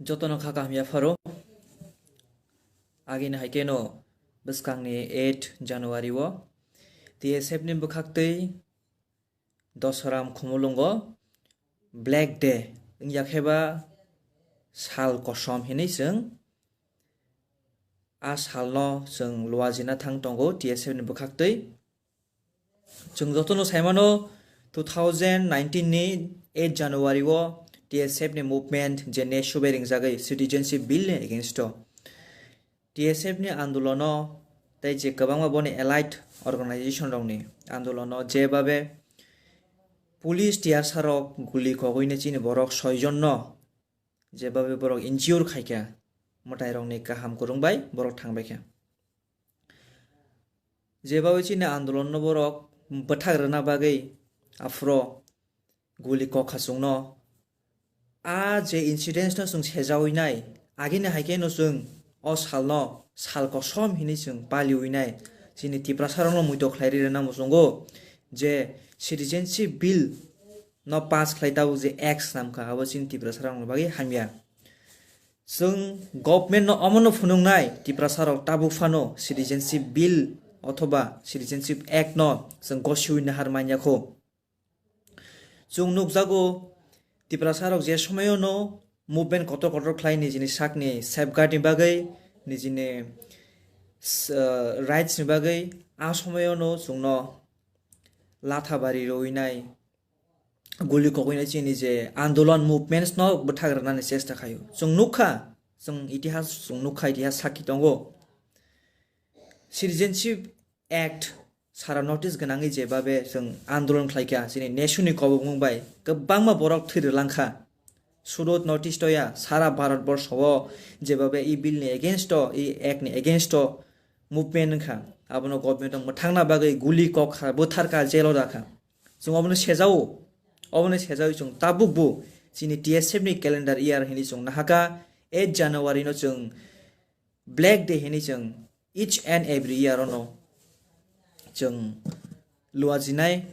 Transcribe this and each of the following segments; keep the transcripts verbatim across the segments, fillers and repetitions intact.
Jotono kha kaham yapharo. Agini hai kheno bwskangni eight January o T S F ni bwkhaktwi Dosaram Khumulwngo Black Day wngya khe ba sal kosom hinwi chwng a salno chwng luajina thang tongo T S F ni bwkhaktwi. Chwng jotono saimano two thousand nineteen ni eight January o T S F ni movement je nesu bai ringjagwi citizenship bill ni against o T S F ni andolono tei je kwbangma boni allied organization rokni andolono jebabe police tear sarok guli kogwini chini borok soi jonno jebabe borok injure khaikha, mwtairokni kaham kwrwng bai borok thangbaikha. Jebabe chini andolonno borok bwthak rwna bagwi aphro guli kokha chwngno. A je incidents no chwng sejawi nai, agini hai kheno chwng o salno sal kosom hinwi chwng paliwi nai. Chini Tiprasa rokno muito khlai rwi rwna muchungo je citizenship bill no pass khlai tabuk je act swnam kha, abo chini Tiprasa rokni bagwi hamya. Chwng government no omono phunuknai, Tiprasa rok tabuk phano citizenship bill othoba citizenship act no chwng gosiwi nahar manya kho. Chwng nukjago, Tiprasa rok je somoyono movement kotor kotor khlai nijini sakni safeguard ni bagwi, nijini s-, ah, rights ni bagwi, a somoyono chwngno latha bari rwi nai, guli kogwi nai chini je andolon movements no bwthak rwnani chesta khaio. Chwng nukha, chwng itihas chwng nukha, itihas sakhi tongo. Citizenship Act sara notice gwnangwi jebabe chwng andolon khlaikha, chini nesuni kobokmung bai kwbangma borok thwi rwlangkha. Sudo notice toya, sara Bharat borsho o jebabe e bill ni against o, e act ni against o movement wngkha, abono government o mwthangna bagwi guli kokha, bwtharkha, jail o dakha. Chwng obono sejao, obono sejawi chwng tabukbo chini T S F ni calendar year hinwi chwng nahaka eight January no chwng Black Day hinwi chwng each and every year ono chwng luajinai,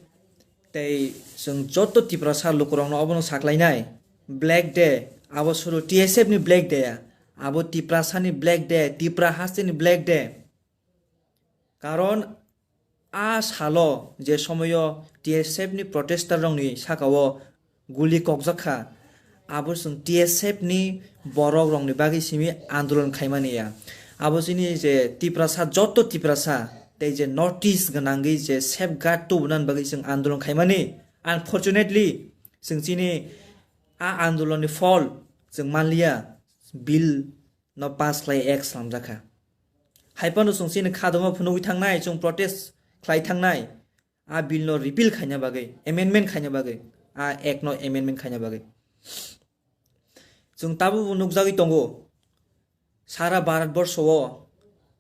tei chwng joto Tiprasa lukurokno obono saklainai. Black Day abo suru T S F ni Black Day ya, abo Tiprasa ni Black Day, Tipra haste ni Black Day. Karon a salo je somoyo T S F ni protester rokni sakao guli kokjak kha, abo chwng T S F ni borok rokni bagwi simi andolon khaimani ya. Abo chini je Tiprasa, joto Tiprasa tei je notice gwnangwi je safeguard tubunani bagwi chwng andolon khaimani. Unfortunately, chwng chini a andolonni phol chwng manliya, bill no pass khlai act swnamjak kha. Hai phano chwng chini khadoma phunugwi thangnai, chwng protest khlai thangnai, a bill no repeal khaina bagwi, amendment khaina bagwi, a act no amendment khaina bagwi. Chwng tabukbo nukjagwi tongo, sara Bharat borsho o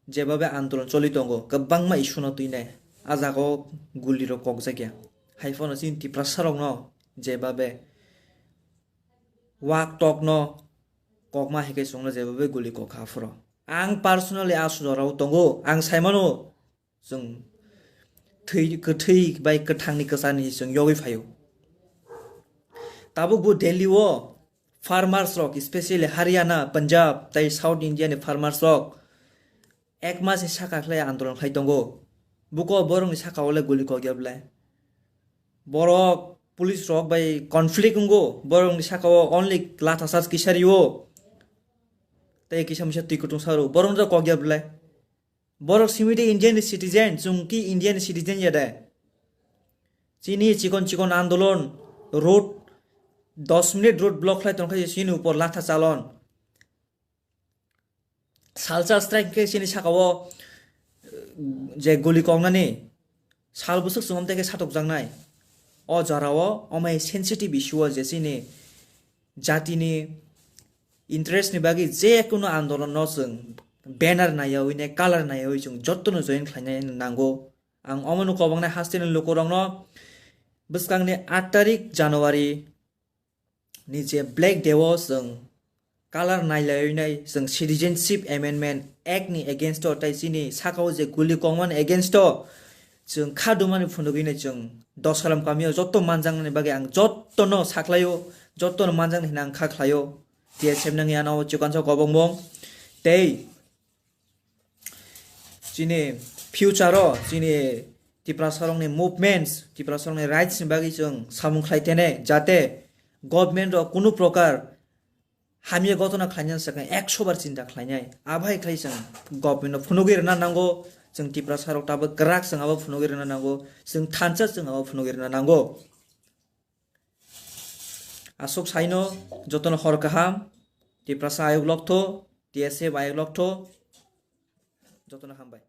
jebabe andolon choli tongo, kwbangma issue no twinai, a jaga o guli rok kokjak ya. Hai phano chini Tiprasa rok no jebabe wak tok no kokma hai khe chwngno jebabe guli kok kha aphuru. Ang personally a sujorao tongo, ang saimano chwng thwi, kwthwi bai kwthangni kwchani chwng yogwi phaio. Tabuk bo Delhi o farmers rok, especially Haryana, Punjab tei South India ni farmers rok ek mas ni saka khlai andolon khlai tongo. Buko borokni saka o le guli kok ya belai. Borok police rok bai conflict wngo, borokni saka o only latha charge kisa rio. Tei kisa misa twi kutung sa ro, borok no kok ya belai. Borok simi de Indian ni citizen, chwng ki Indian ni citizen ya de. Chini chikon chikon andolon, road dos minute road block khlai tong kha chini upor latha chalon. Salsa strike khe chini saka o, eh, je guli koknani sal bwswk chwng omte khe satokjaknai. O jora o omai sensitive issue o je chini jatini interest ni bagwi je kunu andolon no chwng banner naiyawi ne color naiyawi chwng jotono join khlainai nango. Ang omono kobongnai hasteni lukurokno bwskangni aat tarik January ni je Black Day o chwng color nailaiwi nai, chwng Citizenship Amendment Act ni against o tei chini saka o je guli kongmani against o chwng kha dumani phunugwi nai chwng Dosalam kami o joto manjaknani bagwi ang jotono saklaio, jotono manjaknai hwnwi ang kha khlaio. T S F nang ya no chikon sa kobong bong. Tei chini future o chini Tiprasa rokni movements, Tiprasa rokni rights ni bagwi chwng samung khlai tene, jate government rok kunu prokar hamya gotona khlainani swkang ekso bar chinta khlainai. Abai khlai chwng government no phunugwi rwna nango, chwng Tiprasa rok tabuk kwrak chwng abo phunugwi rwna nango, chwng thansa chwng abo phunugwi rwna nango. Aswk saino jotono hor kaham, Tiprasa ayuk loktho, T S F ayuk loktho, jotono hambai.